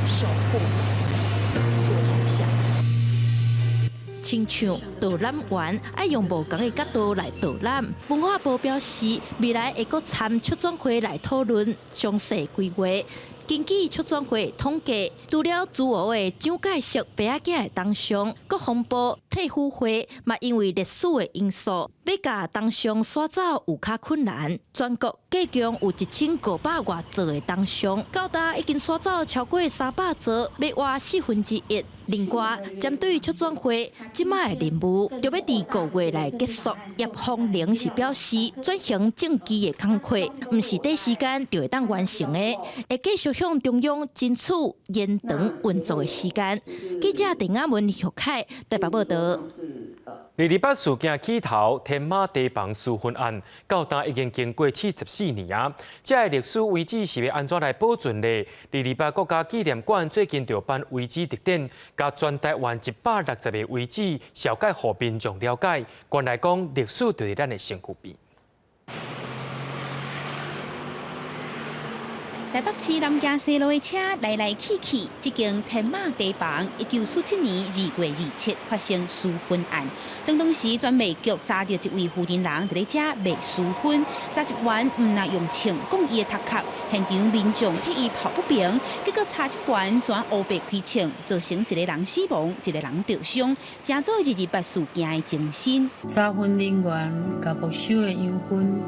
守護做銅像？親像導覽員愛用無仝的角度來導覽。文化部表示，未來會閣參促轉會來討論詳細規劃。根據促轉會統計，除了諸侯的蔣介石爸仔囝的銅像，國防部退輔會嘛因為歷史的因素，欲共銅像徙走有較困難。全國計共有1500外座的銅像，到今已經徙走超過300座，欲倚1/4。另外，針對促轉會這擺的任務，著欲佇5月內結束。葉鳳玲是表示，轉型正義的工課，毋是短時間就會當完成的，會繼續向中央爭取延長運作的時間。記者鄧亞文、何凱台北報導。二二八事件起頭，天馬堤防疏分案，到今已經經過74年啊！這个歷史遺址是欲按怎來保存呢？二二八國家紀念館最近就辦遺址特展，共全台灣160個遺址，紹介予民眾了解。原來講歷史就佇咱的身軀邊。台北市南京西路的車來來去去，這間天馬堤防，1947年2月27發生疏分案。當時專賣局查著一位婦人佇咧遮賣薯粉，查職員毋但用槍摃伊的頭殼，現場民眾替伊抱不平，結果查職員轉烏白開槍，造成一個人死亡，一個人著傷，成做二二八事件的前身。查分人員共沒收的羊糞，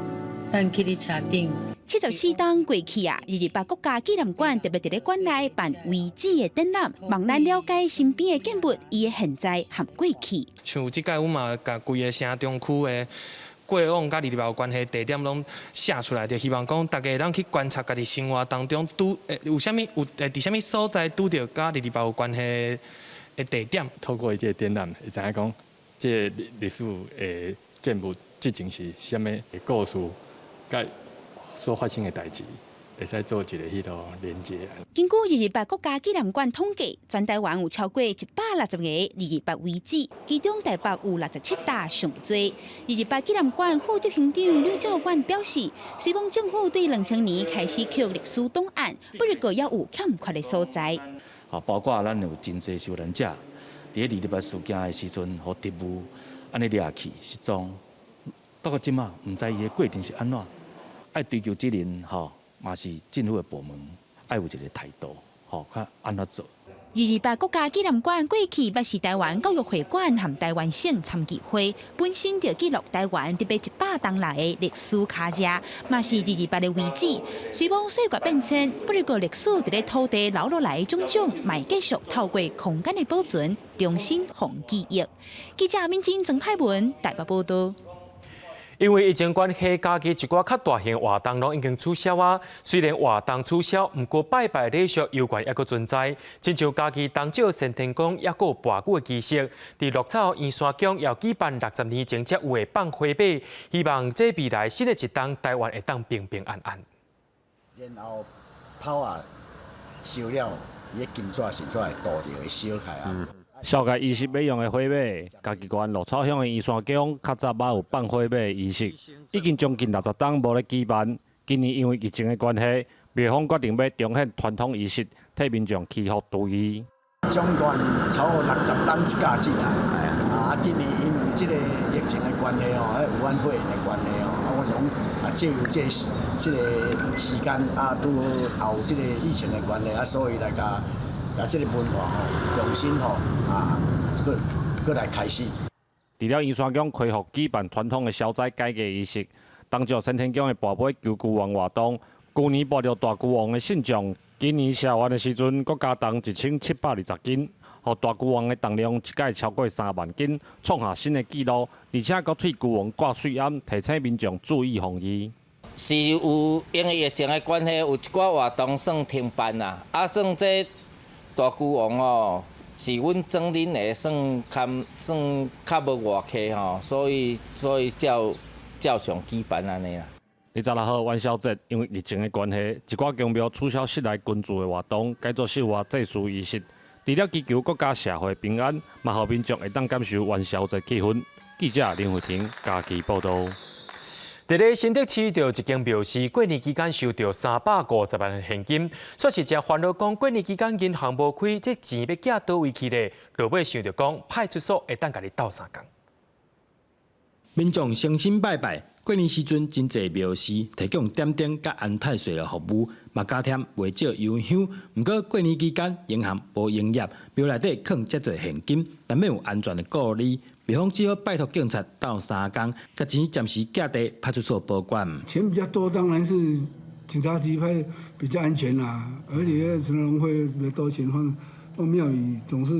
擲去佇車頂。74冬過去啊，二二八國家紀念館特別佇咧館內辦遺址的展覽，望咱了解身邊的建物，伊的現在和過去。像這屆，阮嘛共規个城中區的過往佮二二八有關係地點攏寫出來，就希望講大家會當去觀察家己生活當中拄有啥物有佇啥物所在拄著佮二二八有關係的地點。透過這個展覽，會知影講這个歷史的建物之前是啥物的故事，佮所發生的代誌，會使做一个彼囉連結。根據二二八國家紀念館統計，全台灣有超過160個二二八遺址，其中台北有67棟上濟。二二八紀念館副執行長呂照遠表示，雖罔政府對2000年開始刻歷史檔案，不過猶有欠缺的所在。啊，包括咱有真濟受難者，佇咧二二八事件的時陣，予特務按呢掠去失蹤，到這馬毋知伊的過程是按怎。愛追究責任，吼，嘛是政府的部門愛有一個態度，吼，較按怎做。二二八國家紀念館過去捌是臺灣教育會館和臺灣省參議會，本身就記錄臺灣特別100冬來的歷史卡跡，嘛是二二八的遺址。雖罔歲月變遷，不過歷史佇咧土地留落來種種，嘛會繼續透過空間的保存，重新予記憶。記者敏珍、曾派文台北報導。因為疫情關係，嘉義一寡較大型活動攏已經取消啊。雖然活動取消，毋過拜拜禮俗猶原猶閣存在。親像嘉義東石先天宮猶閣有跋龜的儀式，佇鹿草圓山宮也舉辦60年前才有的放火馬，希望這未來新的一冬，台灣會當平平安安。然後頭仔燒了，伊的金紙先出來渡著會燒開啊。燒改儀式欲用的火馬，嘉義縣鹿草鄉的圓山宮較早捌有放火馬的儀式，已經將近60冬無咧舉辦。今年因為疫情的關係，廟方決定欲重現傳統儀式，替民眾祈福助佑。中斷超過60冬一甲子啊！啊，今年因為這个疫情的關係哦，彼武漢肺炎的關係哦，啊，我想啊，藉由這个時間啊，拄好也有這个疫情的關係啊，所以來共共這个文化吼，重新吼啊，閣閣來開始。除了圓山宮恢復舉辦傳統的消災解厄儀式，東石先天宮的跋杯求龜王活動，舊年跋著大龜王的信眾，今年社員的時陣，閣加重1720斤，予大龜王的重量一擺超過3萬斤，創下新的紀錄。而且閣替龜王掛喙罨，提醒民眾注意防疫。是有因為疫情的關係，有一寡活動算停辦啦。啊，算這大龜王哦，是阮莊恁的算較算較無外客吼，所以照常舉辦按呢啦。26號元宵節，因為疫情的關係，一寡宮廟取消室內群聚的活動，改做室外祭祀儀式。除了祈求國家社會平安，嘛予民眾會當感受元宵節氣氛。記者林慧婷嘉義報導。佇咧新竹市著一間廟寺，過年期間收著350萬現金，煞是誠煩惱講過年期間銀行無開，這錢欲寄佗位去咧？落尾想著講派出所會當共你鬥相共。民眾誠心拜拜，過年時陣真濟廟寺提供點燈佮安太歲的服務，嘛加添袂少油香。毋過過年期間銀行無營業，廟內底囥遮濟現金，難免有安全的顧慮。廟方只好拜託警察鬥相共，共錢暫時寄佇派出所保管。錢比較多，當然是警察局派比較安全啦。而且陳龍會比較多錢放放廟宇，總是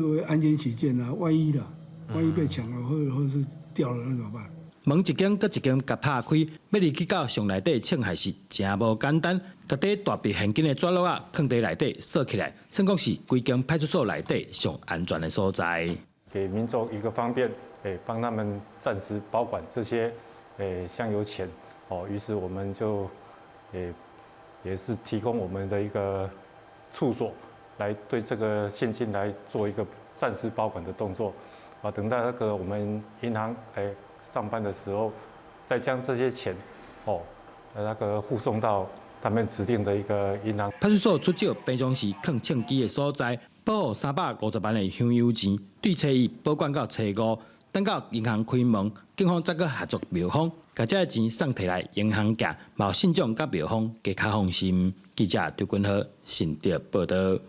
為安全起見啦。萬一啦，萬一被搶了，或者是掉了，那怎麼辦？門一間閣一間共拍開，欲入去到箱內底清還是誠無簡單。共這大筆現金的紙橐仔囥佇內底鎖起來，算講是規間派出所內底上安全的所在。給民眾一個方便，誒，幫他們暫時保管這些，誒，香油錢，哦，於是我們就，誒，也是提供我們的一個處所，來對這個現金來做一個暫時保管的動作，啊，等到那個我們銀行誒上班的時候，再將這些錢，哦，那個護送到他們指定的一個銀行。派出所出借平常時囥秤機的所在，保護350萬的香油錢，對初一保管到初五，等到銀行開門，警方才閣合作廟方，共這个錢送提來銀行寄，嘛予信眾佮廟方加較放心。記者張君豪新竹報導。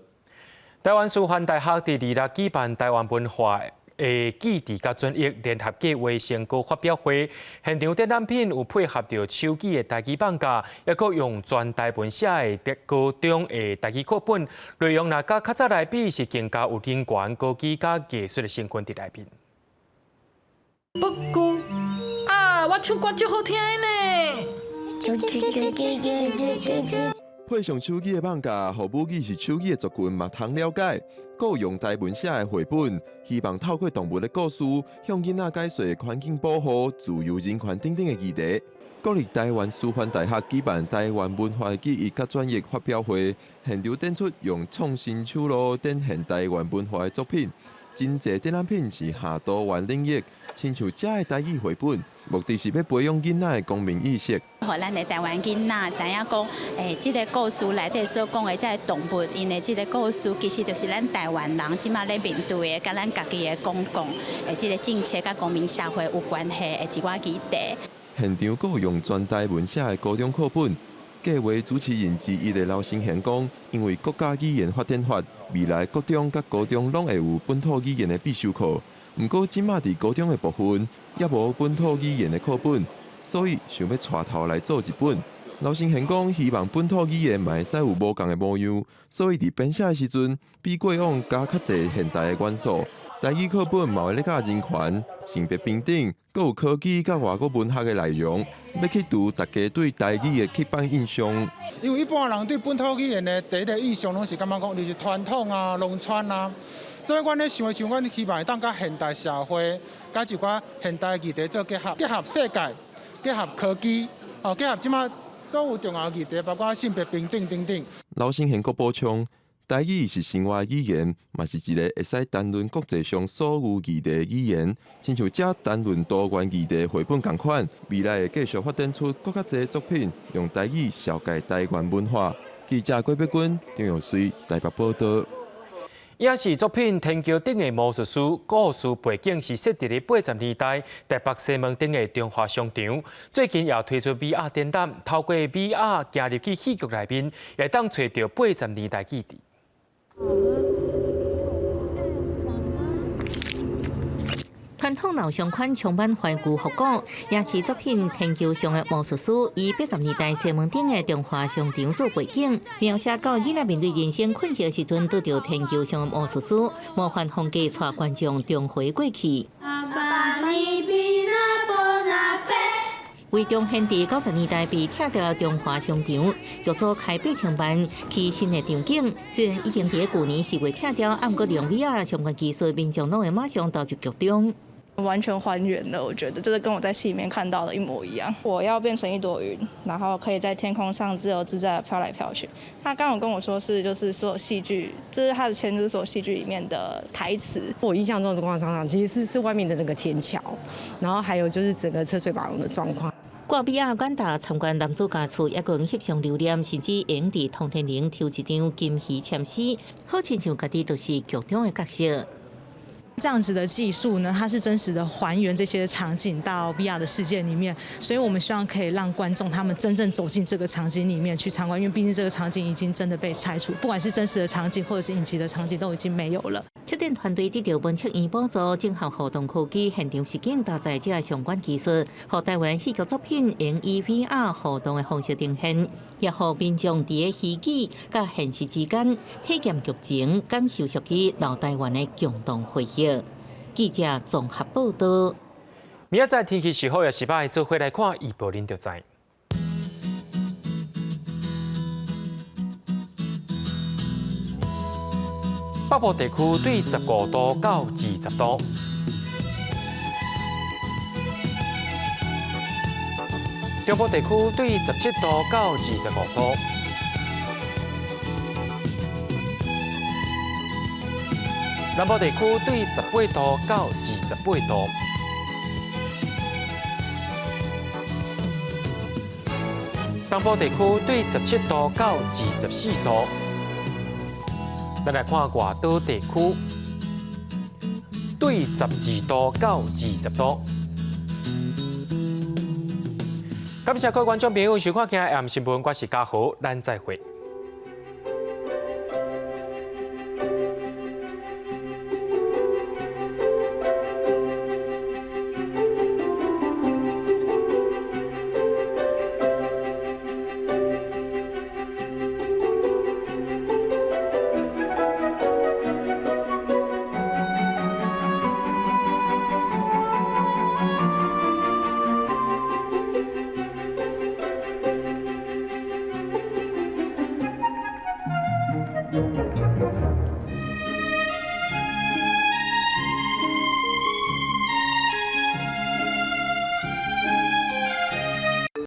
台灣師範大學佇26舉辦台灣文化的記憶佮轉譯聯合計畫成果發表會，現場展覽品有配合著手機的台語放假，抑閣用全台文寫的高中的台語課本，內容若佮較早來比是更加有人權、科技佮藝術的成分佇內面。不過啊，我唱歌足好聽的呢。配上手機的放假，予母語是手機的族群嘛通了解。閣用台文寫的繪本，希望透過動物的故事，向囡仔解說環境保護、自由人權等等的議題。國立台灣師範大學舉辦台灣文化記憶佮轉譯發表會，現場展出用創新手路展現台灣文化的作品。真濟展覽品是下多元領域，親像遮的台語繪本，目的是欲培養囡仔的公民意識。予咱的台灣囡仔知影講，這个故事內底所講的這个動物，𪜶的這个故事，其實就是咱台灣人這馬咧面對的，佮咱家己的公共的這个政策佮公民社會有關係的一寡議題。現場閣用全台文寫的高中課本。計畫主持人之一的劉成賢講，因為國家語言發展法，未來國中佮高中攏會有本土語言的必修課。毋過這馬佇高中的部分，猶無本土語言的課本，所以想欲帶頭來做一本。劉成賢講，希望本土語言嘛會使有無仝的模樣，所以佇編寫的時陣，比過往加較濟現代的元素。台語課本嘛會咧教人權、性別平等，閣有科技佮外國文學的內容，欲去除大家對台語的刻板印象。因為一般人對本土語言的第一个印象，攏是感覺講就是傳統啊、農村啊。所以，阮咧想的想，阮希望會當佮現代社會、佮一寡現代議題做結合，結合世界，結合科技，哦，結合這馬所有重要議題，包括性別平等等等。劉成賢閣補充，台語是生活語言，嘛是一个會使談論國際上所有議題的語言。親像遮談論多元議題繪本仝款，未來會繼續發展出閣較濟作品，用台語紹介台灣文化。記者郭碧君、張玉水台北報導。影視作品《天橋頂的魔術師》故事背景是設佇咧80年代台北西門町的中華商場。最近也推出 VR 展覽，透過 VR 行入去戲劇內面，會當揣著80年代記憶。傳統老相款充滿懷舊復古，影視作品《天橋上的魔術師》以80年代西門町的中華商場做背景，描寫到囡仔面對人生困惑時陣，拄著天橋上的魔術師，魔幻風格帶觀眾重回過去。為重現佇90年代被拆掉的中華商場，劇組開8000萬起新的場景。雖然已經佇舊年4月拆掉，毋過用 VR 相關技術，民眾攏會馬上投入劇中。完全還原了，我覺得就是跟我在戲裡面看到的一模一樣。我要變成一朵雲，然後可以在天空上自由自在的飄來飄去。他剛有跟我說是就是所有戲劇，這是他的簽，就是所有戲劇裡面的台詞。我印象中的光商場其實是外面的那個天橋，然後還有就是整個車水馬龍的狀況。掛 VR 館搭參觀男主角厝，抑閣翕相留念，甚至會佇通天靈抽一張金魚籤詩，好親像家己就是劇中的角色。這樣子的技術呢，它是真實的還原這些場景到 VR 的世界裡面，所以我們希望可以讓觀眾他們真正走進這個場景裡面去參觀，因為畢竟這個場景已經真的被拆除，不管是真實的場景或者是影集的場景都已經沒有了。策展團隊得到文策院補助，整合互動科技、現場實景搭載這相關技術，予台灣戲劇作品用以 VR 互動的方式呈現，也予民眾佇個虛擬佮現實之間體驗劇情，感受屬於老台灣的共同回憶。記者綜合報道。明仔載天氣是好抑是䆀，做伙來看預報，恁就知。北部地區對15度到20度，中部地區對17度到25度，南部地區對18度到28度，東部地區對17度到24度。咱來看外島地區，對12度到20度。感謝各位觀眾朋友收看今日 M 新聞，我是嘉豪，咱再會。